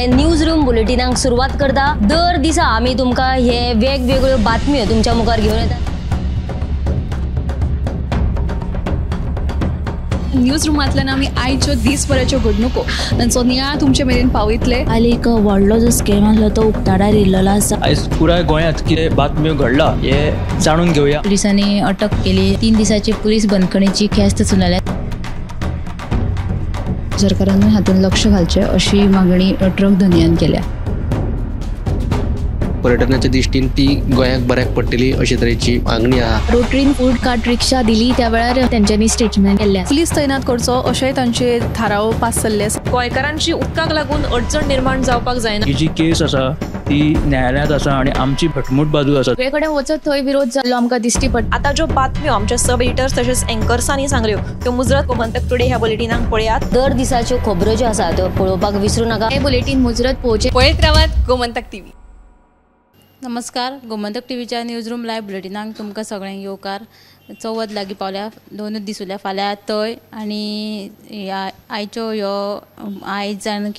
News room बुलेटिनाक सुरवात करता. दर दिसा आमी तुमकां हे वेगवेगळ्यो बातम्यो तुमच्या मुखार घेवन येता. न्यूज रुमांतल्यान आमी आयच्यो दीसभराच्यो घडणुको तांचो नियाळ तुमचे मेरेन पावयतले. आनी एक व्हडलो जो स्कॅम आसलो तो उक्ताडार येयल्लो आसा. आयज पुराय गोंयांत कितें बातम्यो घडला हे जाणून घेवया. पुलिसांनी अटक केली. 3 दिसाची पुलीस बंदखणीची ख्यास्त सुनायल्या. सरकारान हातूंत लक्ष घालचें अशी मागणी ट्रक धनयान केल्या. पर्यटनाच्या दृष्टीन ती गोंयाक बऱ्याक पडटली अशे तरेची मागणी आहा. रोटरीन फूड कार्ट रिक्षा दिली त्या वेळार तेंच्यांनी स्टेटमेंट केल्लें. पुलीस तैनात करचो अशेंय तांचे थाराव पास जाल्ले आसा. गोंयकारांची उदकाक लागून अडचण निर्माण जावपाक जायना. ही जी केस आसा ती न्यायालयांत आसा आनी आमची घटमूट बाजू आसा. सगळे कडेन वचत थंय विरोध जाल्लो आमकां दिश्टी पडटा. आतां ज्यो बातम्यो आमच्या सब एडिटर्स तशेंच एंकर्सांनी सांगल्यो त्यो मुजरत गोमंतक टुडे ह्या बुलेटिनाक पळयात. दर दिसाच्यो खबरो ज्यो आसा त्यो पळोवपाक विसरू नाका. हे बुलेटीन मुजरत पळोवचें. पळयत रावात गोमंतक टीव्ही. नमस्कार, गोमंतक टीव्हीच्या न्यूज रूम लायव्ह बुलेटिनाक तुमकां सगळ्यांक येवकार. चवथ लागीं पावल्या, 2 दीस उरल्या. फाल्यां तय आनी आयच्यो ह्यो आयज जाण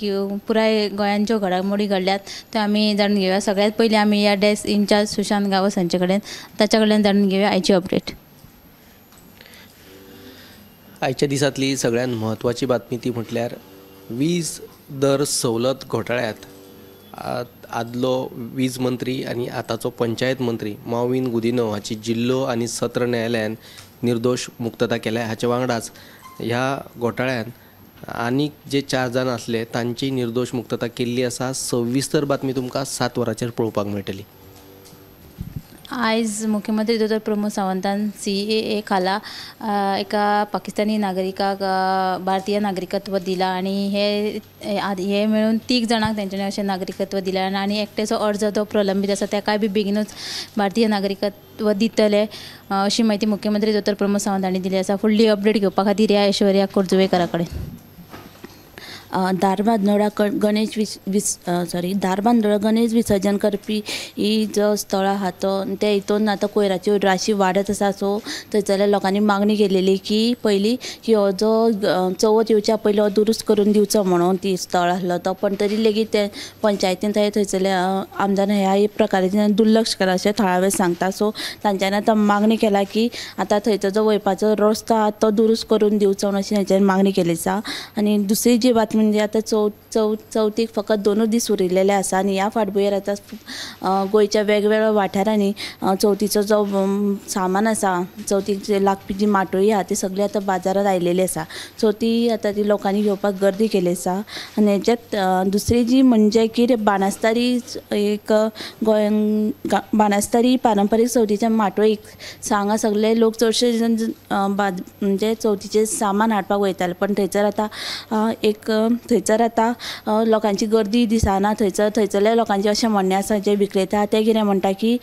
पुराय गोंयांत ज्यो घडामोडी घडल्यात त्यो आमी जाणून घेवया. सगळ्यांत पयलीं आमी ह्या डेस्क इन्चार्ज सुशांत गांवस हांचे कडेन ताच्या कडल्यान जाणून घेवया आयची अपडेट. आयच्या दिसांतली सगळ्यांत म्हत्वाची बातमी ती म्हटल्यार वीज दर सवलत घोटाळ्यांत आदलो वीज मंत्री आनी आतांचो पंचायत मंत्री माविन गुदिन्हो हाची जिल्लो आनी सत्र न्यायालयान निर्दोश मुक्तता केल्या. हाचे वांगडाच ह्या घोटाळ्यान आनीक जे 4 जाण आसले तांची निर्दोश मुक्तता केल्ली आसा. सविस्तर बातमी तुमकां 7 वरांचेर पळोवपाक मेळटली. आयज मुख्यमंत्री दोतोर प्रमोद सावंतान CAA खाला एका पाकिस्तानी नागरिकाक भारतीय नागरिकत्व दिला आनी हे मेळून 3 जाणांक तेंच्यांनी अशें नागरिकत्व दिलां आनी एकट्याचो अर्ज तो प्रलंबीत आसा ताकाय बी बेगीनूच भारतीय नागरिकत्व दितले अशी म्हायती मुख्यमंत्री दोतोर प्रमोद सावंत हांणी दिली आसा. फुडली अपडेट घेवपा खातीर ह्या ऐश्वर्या खोर्जुवेकरा कडेन. धारबांदोडा गणेश धारबांदोडा गणेश विसर्जन करपी ही जो स्थळ आहा तो ते हितून आतां कोयराच्यो राशी वाडत आसा. सो थंयसरल्या लोकांनी मागणी केलेली की पयलीं की हो जो चवथ येवच्या पयलीं हो दुरुस्त करून दिवचो म्हणून ती स्थळ आसलो तो, पण तरी लेगीत ते पंचायतीन थंय थंयसरल्या आमदारान ह्या प्रकाराचें दुर्लक्ष केलां अशें थळावे सांगता. सो तांच्यांनी आतां मागणी केला की आतां थंयचो जो वयपाचो रस्तो आहा तो दुरुस्त करून दिवचो म्हणून अशी हेंच्यांनी मागणी केली आसा. आनी दुसरी जी बातमी म्हणजे आतां चवथीक फकत 2 दीस उरिल्लेले आसा आनी ह्या फाटभुंयेर आतां गोंयच्या वेगवेगळ्या वाठारांनी चवथीचो जो सामान आसा, चवथीक जे लागपी जी माटोळी आहा ती सगळी आतां बाजारांत आयलेली आसा. सो ती आतां ती लोकांनी घेवपाक गर्दी केली आसा. आनी हेच्यात दुसरी जी म्हणजे की बाणस्तारी एक गोंयान बाणस्तारी पारंपारीक चवथीच्या माटोळीक हांगा सगळे लोक चडशे म्हणजे चवथीचें सामान हाडपाक वयताले, पण थंयसर आतां एक थंयसर आतां लोकांची गर्दी दिसना. थंयसरल्या लोकांचें अशें म्हणणें आसा, जे विक्रेता आहा ते कितें म्हणटा की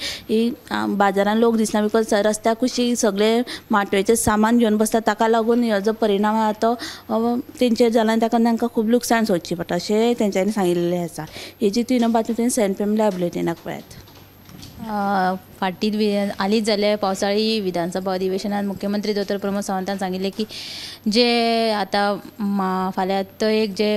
बाजारान लोक दिसना because रस्त्या कुशीक सगळे माटवेचें सामान घेवन बसता, ताका लागून हो जो परिणाम आहा तो तेंचेर जाला आनी ताका तांकां खूब लुकसाण सोंसचें पडटा अशें तेंच्यांनी सांगिल्लें आसा. हेजी 3 बातमी तुमी 7 PM live बुलेटिनाक पळयात. फाटीं हालींच जाल्ल्या पावसाळी विधानसभा अधिवेशनात मुख्यमंत्री दोतोर प्रमोद सावंतान सांगिल्लें की जे आतां फाल्यां एक जे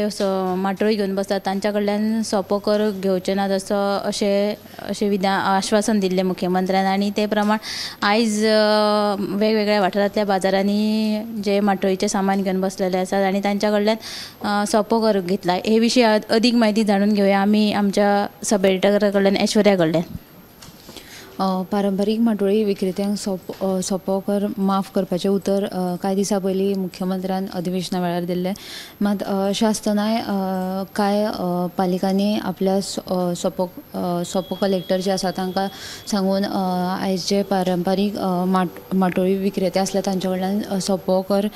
माटोळी घेवन बसतात तांच्या कडल्यान सोंपो कर घेवचे नात असो अशें अशें आश्वासन दिल्लें मुख्यमंत्र्यान आनी ते प्रमाण आयज वेगवेगळ्या वाठारांतल्या बाजारांनी जे माटोळीचें सामान घेवन बसलेले आसात आनी तांच्या कडल्यान सोंपो कर घेतला. हे विशीं अदीक म्हायती जाणून घेवया आमी आमच्या सब एडिटरा कडल्यान ऐश्वर्या कडल्यान. पारंपारीक माटोळी विक्रेत्यांक सोंपो कर माफ करपाचें उतर कांय दिसां पयलीं मुख्यमंत्र्यान अधिवेशना वेळार दिल्लें. मात अशें आसतनाय कांय पालिकांनी आपल्या सोपो कलेक्टर जे आसा तांकां सांगून आयज जे पारंपारीक माटोळी विक्रेते आसले तांचे कडल्यान सोंपो कर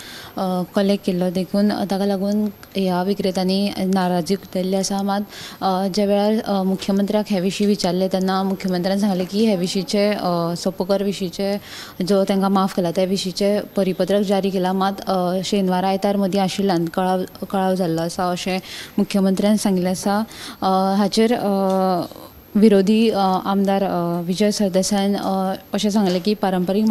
कलेक्ट केल्लो, देखून ताका लागून ह्या विक्रेत्यांनी नाराजी उक्तायल्ली आसा. मात ज्या वेळार मुख्यमंत्र्याक हे विशीं विचारलें तेन्ना मुख्यमंत्र्यान सांगलें की हे विशींचे सोपो कर विशींचे जो तांकां माफ केला त्या विशींचे परिपत्रक जारी केला. मात शेनवार आयतार मदीं आशिल्ल्यान कळाव जाल्लो आसा अशें मुख्यमंत्र्यान सांगिल्लें आसा. हाचेर विरोधी आमदार विजय सरदेसायान अशें सांगलें की पारंपारीक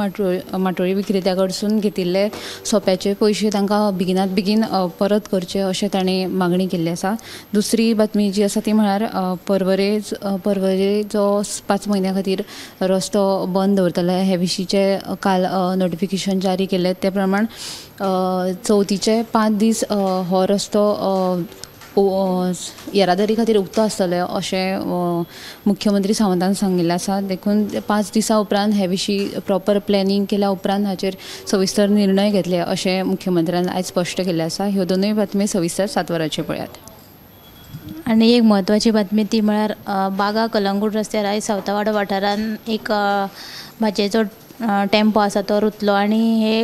माटोळी विक्रेत्या कडसून घेतिल्ले सोप्याचे पयशे तांकां बेगिनात बेगीन परत करचे अशें ताणें मागणी केल्ली आसा. दुसरी बातमी जी आसा ती म्हळ्यार पर्वरे जो 5 म्हयन्या खातीर रस्तो बंद दवरतले हे विशींचे काल नोटिफिकेशन जारी केलें. ते प्रमाण चवथीचे 5 दीस हो रस्तो येरादारी खातीर उक्तो आसतलें अशें मुख्यमंत्री सावंतान सांगिल्लें आसा. देखून 5 दिसां उपरांत हे विशीं प्रॉपर प्लॅनिंग केल्या उपरांत हाचेर सविस्तर निर्णय घेतले अशें मुख्यमंत्र्यान आयज स्पश्ट केल्लें आसा. ह्यो दोनूय बातमी सविस्तर 7 वरांचेर पळयात. आनी एक म्हत्वाची बातमी ती म्हळ्यार बागा कलंगूट रस्त्यार आयज सावतावाडो वाठारांत एक भाजयेचो टेम्पो आसा तो रुतलो आनी हे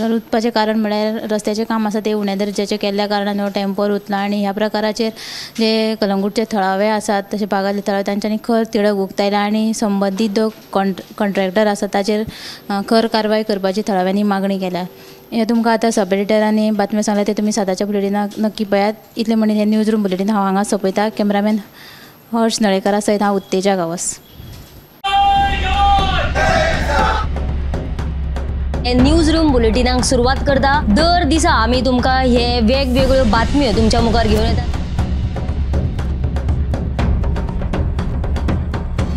रुतपाचें कारण म्हळ्यार रस्त्याचें काम आसा तें उण्या दर्जाचें केल्ल्या कारणान हो टेम्पो रुतला आनी ह्या प्रकाराचेर जे कलंगूटचे थळावे आसात तशें बागांतले थळावे तांच्यांनी खर तिडक उक्तायल्या आनी संबंदीत जो कॉन्ट्रॅक्टर आसा ताचेर खर कारवाय करपाची थळाव्यांनी मागणी केल्या. हें तुमकां आतां सब एडिटरांनी बातम्यो सांगल्या ते तुमी 7च्या बुलेटिनाक नक्की पळयात. इतलें म्हणीत हें न्यूज रूम बुलेटीन हांव हांगा सोंपयता. कॅमेरामॅन हर्ष नळेकरा सयत हांव उत्तेजा गांवस. न्यूज रूम बुलेटिनाक सुरवात करता. दर दिसा आमी तुमकां हे वेगवेगळ्यो बातम्यो तुमच्या मुखार घेवन येतात.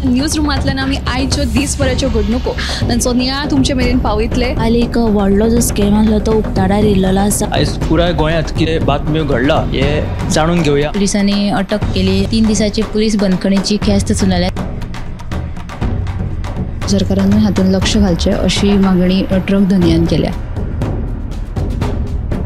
न्यूज रुमांतल्यान आमी आयच्यो दीसभराच्यो घडणुको तांचो नियाळ तुमचे मेरेन पावयतले. काल एक व्हडलो जो स्कॅम आसलो तो उक्ताडार येयल्लो आसा. आयज पुराय गोंयांत कितें बातम्यो घडला हे जाणून घेवया. पुलिसांनी अटक केली. 3 दिसाची पुलीस बंदखणीची ख्यास्त सुनायल्या. सरकारान हातूंत लक्ष घालचें अशी मागणी ट्रक धनयान केल्या.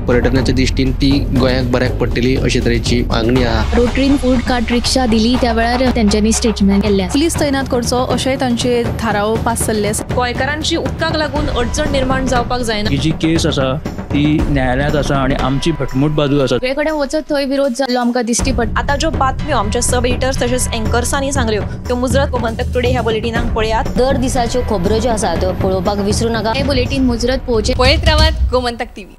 पर्यटनाच्या दृष्टीन ती गोंयाक बऱ्याक पडटली अशे तरेची मागणी आहा. रोटरीन फूड कार्ट रिक्षा दिली त्या वेळार तेंच्यांनी स्टेटमेंट केल्लें. पुलीस तैनात करचो अशेंय तांचे थाराव पास जाल्ले आसा. गोंयकारांची उदकाक लागून अडचण निर्माण जावपाक जायना. ही जी केस आसा ती न्यायालयांत आसा आनी आमची घटमूट बाजू आसा. सगळे कडेन वचत थंय विरोध जाल्लो आमकां दिश्टी पडटा. आतां ज्यो बातम्यो आमच्या सब एडिटर्स तशेंच एंकर्सांनी सांगल्यो त्यो मुजरत गोमंतक टुडे ह्या बुलेटिनाक पळयात. दर दिसाच्यो खबरो ज्यो आसा त्यो पळोवपाक विसरू नाका. हे बुलेटीन मुजरत पळोवचें. पळयत रावात गोमंतक टीव्ही.